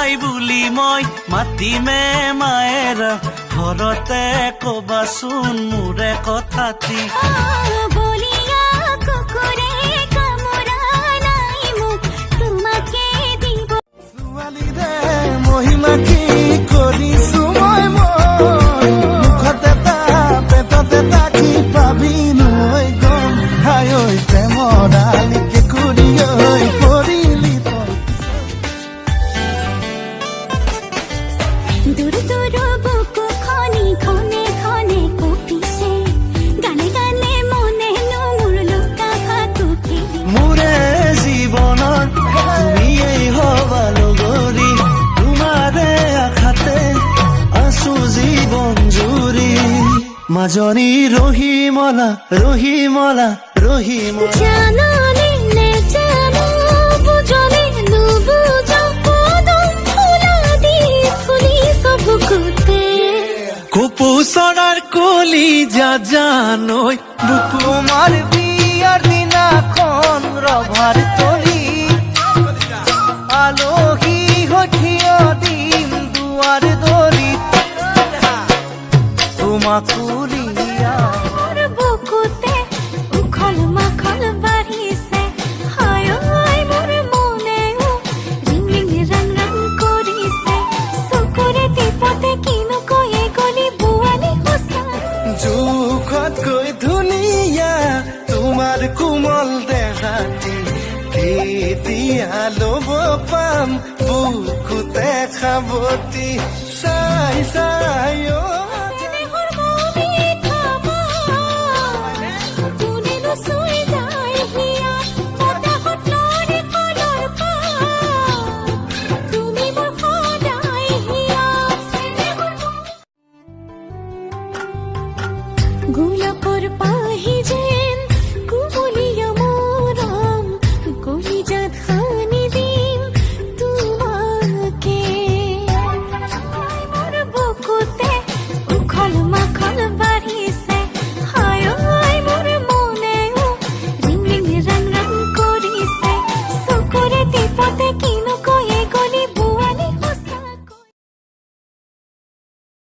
নাই বুলি মই মাতিমে মায়েৰা, ঘৰতে কবাচোন মোৰে কথাটি। বলিয়া কুকুৰে কামোৰা নাই মোক, তোমাকে দিব। ছোৱালীৰে মহিমা কি কৰিছো মই? মই মুখত এটা, পেটত এটা, কি পাবি নৈ গম? হাই ঐ, প্ৰেমৰ আলি কেঁকুৰি ঐ পৰিলি তই। দূৰ দূৰ বুকুখনি ঘনে ঘনে কঁপিছে, গানে গানে মনেনো মোৰ লুকা ভাকু খেলি। মোৰে জীৱনৰ তুমিয়েই হবা লগৰী, তোমাৰে আশাতে আছো জীৱন জুৰি। মাজনী ৰহিমলা, ৰহিমলা, ৰহিমলা। জানানে নে জানো, বুজনে নুবুজ, পদুম ফুলা দি ফুলিছ বুকুতে। কপৌ চৰাৰ কলিজা জানৈ বুকু। তোমাৰ বিয়াৰ দিনাখন ৰভাৰ তলি আলহী হৈ থিয় দিম দুৱাৰ দলিত তোমাক উলিয়া। মোৰ বুকুতে উখল মাখল বাঢ়িছে, হায় ঐ, মোৰ মনেও ৰিং ৰিং ৰাং ৰাং কৰিছে। চকুৰে টিপতে কিনো কৈয়ে গলি বোৱালি সঁচা। জোখতকৈ ধুনীয়া তোমাৰ কোমল দেহাটি, কেতিয়া ল'ব পাম বুকুতে সাৱটি চাই চাই।